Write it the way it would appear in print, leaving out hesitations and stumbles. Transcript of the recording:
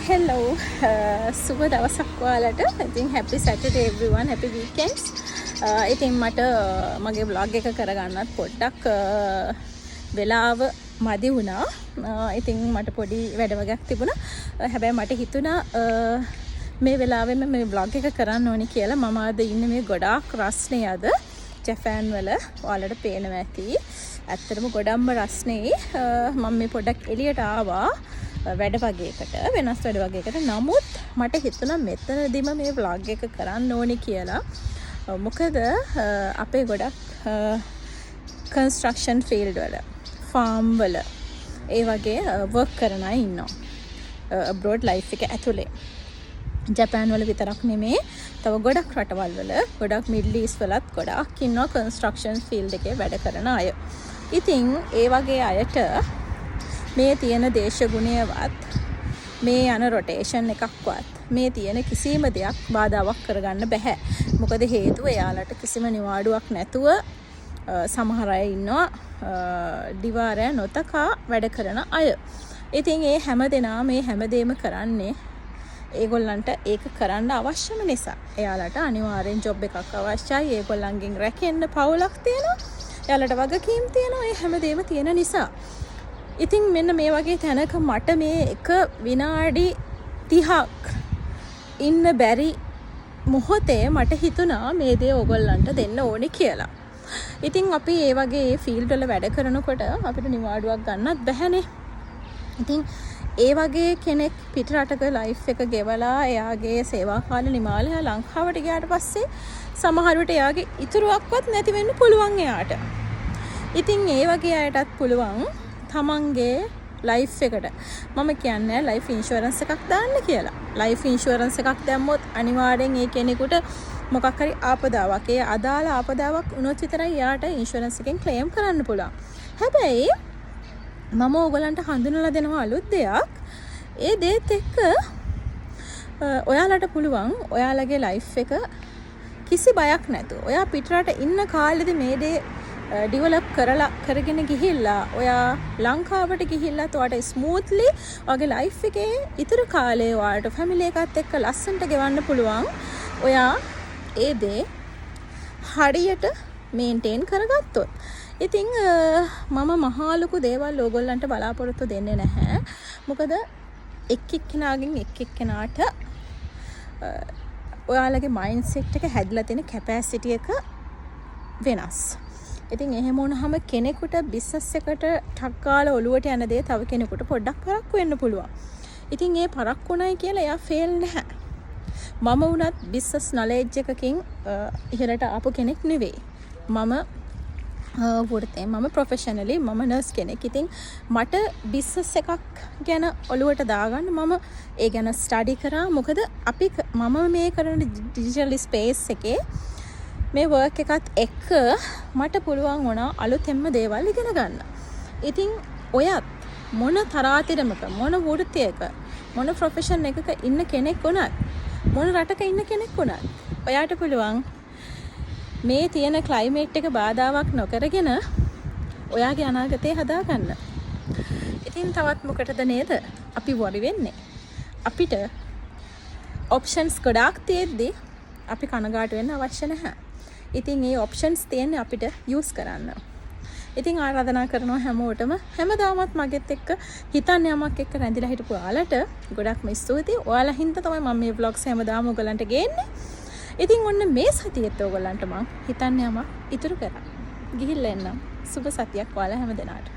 Hello, සුබ දවසක් ඔයාලට. ඉතින් happy Saturday everyone, happy weekends. ඉතින් මට මගේ ව්ලොග් එක කරගන්නත් පොඩ්ඩක් වෙලාව මදි වුණා. ඉතින් මට පොඩි වැඩ වගයක් තිබුණා. හැබැයි මට හිතුණා මේ වෙලාවෙම මේ ව්ලොග් එක කරන්න ඕනි කියලා. මම අද ඉන්නේ මේ ගොඩාක් රස්නේ අද ජපාන් වල. ඔයාලට පේනවා ඇති. ඇත්තටම ගොඩක්ම රස්නේ. මම මේ පොඩ්ඩක් එළියට ආවා වැඩ වගේකට, වෙනස් වැඩ වගේකට. නමුත් මට හිතුණා මෙතනදිම මේ ව්ලොග් එක කරන්න ඕනි කියලා. මොකද අපේ ගොඩක් කන්ස්ට්‍රක්ෂන් ෆීල්ඩ් වල, ෆාම් වල, ඒ වගේ වර්ක් කරන අය ඉන්නවා. අබ්‍රෝඩ් ලයිෆ් එක ඇතුලේ. ජපාන් වල විතරක් නෙමේ, තව ගොඩක් රටවල් වල, ගොඩක් මිඩල් ඊස්ට් වලත් ගොඩාක් ඉන්නවා කන්ස්ට්‍රක්ෂන් ෆීල්ඩ් එකේ වැඩ කරන අය. ඉතින් ඒ වගේ අයට මේ තියෙන දේශගුණයවත්, මේ යන රොටේෂන් එකක්වත්, මේ තියෙන කිසිම දෙයක් බාධාවක් කරගන්න බැහැ. මොකද හේතුව එයාලට කිසිම නිවාඩුවක් නැතුව සමහර අය ඉන්නවා දිවා රෑ නොතකා වැඩ කරන අය. ඉතින් ඒ හැම දෙනාම මේ හැමදේම කරන්නේ ඒගොල්ලන්ට ඒක කරන්න අවශ්‍යම නිසා. එයාලට අනිවාර්යෙන් ජොබ් එකක් අවශ්‍යයි. ඒගොල්ලන්ගෙන් රැකෙන්න පවුලක් තියෙනවා. එයාලට වගකීම් තියෙනවා. ඒ හැමදේම තියෙන නිසා. ඉතින් මෙන්න මේ වගේ තැනක මට මේ එක විනාඩි 30ක් ඉන්න බැරි මොහොතේ මට හිතුණා මේ දේ ඔයගොල්ලන්ට දෙන්න ඕනේ කියලා. ඉතින් අපි ඒ වගේ ඒ ෆීල්ඩ් වල වැඩ කරනකොට අපිට නිවාඩුවක් ගන්නත් බැහැනේ. ඉතින් ඒ වගේ කෙනෙක් පිට රටක ලයිෆ් එක ගෙවලා, එයාගේ සේවා කාලය නිමාලා එයා ලංකාවට ගියාට පස්සේ සමහර විට එයාගේ ඉතුරුවක්වත් නැති වෙන්න පුළුවන් එයාට. ඉතින් ඒ වගේ අයටත් පුළුවන් තමන්ගේ ලයිෆ් එකට, මම කියන්නේ ලයිෆ් ඉන්ෂුරන්ස් එකක් දාන්න කියලා. ලයිෆ් ඉන්ෂුරන්ස් එකක් දැම්මොත් අනිවාර්යෙන් ඒ කෙනෙකුට මොකක් හරි ආපදාවක්, ඒ අදාළ ආපදාවක් වුණොත් විතරයි එයාට ඉන්ෂුරන්ස් එකෙන් ක්ලේම් කරන්න පුළුවන්. හැබැයි මම ඕගොල්ලන්ට හඳුන්වලා දෙනවා අලුත් දෙයක්. ඒ දේත් එක්ක ඔයාලට පුළුවන් ඔයාලගේ ලයිෆ් එක කිසි බයක් නැතුව ඔයා පිටරට ඉන්න කාලෙදි මේ දේ ඩිවලොප් කරලා කරගෙන ගිහිල්ලා, ඔයා ලංකාවට ගිහිල්ලත් ඔයාට ස්මූත්ලි ඔයාගේ ලයිෆ් එකේ ඉතුරු කාලේ ඔයාට ෆැමිලි එකත් එක්ක ලස්සනට ගෙවන්න පුළුවන්, ඔයා ඒ දේ හරියට මේන්ටේන් කරගත්තොත්. ඉතින් මම මහා ලොකු දේවල් ඕගොල්ලන්ට බලාපොරොත්තු දෙන්නේ නැහැ. මොකද එක් එක්කෙනාගෙන් එක් එක්කෙනාට ඔයාලගේ මයින්ඩ් සෙට් එක හැදිලා තියෙන කැපැසිටි එක වෙනස්. ඉතින් එහෙම වුණාම කෙනෙකුට බිස්නස් එකට ටක් ගාලා ඔලුවට යන දේ තව කෙනෙකුට පොඩ්ඩක් පරක්කු වෙන්න පුළුවන්. ඉතින් ඒ පරක්කු වුණයි කියලා එයා ෆේල් නැහැ. මම වුණත් බිස්නස් නොලෙජ් එකකින් ඉහළට ආපු කෙනෙක් නෙවෙයි. මම වෘත්තයෙන් මම ප්‍රොෆෙෂනලි මම නර්ස් කෙනෙක්. ඉතින් මට බිස්නස් එකක් ගැන ඔලුවට දාගන්න මම ඒ ගැන ස්ටඩි කරා. මොකද මම මේ කරන ඩිජිටල් ස්පේස් එකේ මේ වර්ක් එකත් එක්ක මට පුළුවන් වුණා අලුතෙන්ම දේවල් ඉගෙන ගන්න. ඉතින් ඔයත් මොන තරාතිරමක, මොන වෘත්තියක, මොන ප්‍රොෆෙෂන් එකක ඉන්න කෙනෙක් වුණත්, මොන රටක ඉන්න කෙනෙක් වුණත්, ඔයාට පුළුවන් මේ තියෙන ක්ලයිමේට් එක බාධාවක් නොකරගෙන ඔයාගේ අනාගතය හදාගන්න. ඉතින් තවත් මොකටද නේද අපි වොරි වෙන්නේ? අපිට ඔප්ෂන්ස් ගොඩාක් තියෙද්දි අපි කනගාටු වෙන්න අවශ්‍ය නැහැ. ඉතින් ඒ ඔප්ෂන්ස් තියෙන්නේ අපිට යූස් කරන්න. ඉතින් ආරාධනා කරනවා හැමෝටම, හැමදාමත් මගෙත් එක්ක හිතන්න යමක් එක්ක රැඳිලා හිටපු ඔයාලට ගොඩක්ම ස්තුතියි. ඔයාලා හින්දා තමයි මම මේ ව්ලොග්ස් හැමදාම ඔයගලන්ට ගේන්නේ. ඉතින් ඔන්න මේ සතියේත් ඔයගලන්ට මං හිතන්න යමක් ඉතුරු කරා. ගිහිල්ලා එන්නම්. සුබ සතියක් ඔයාලා හැම දෙනාට.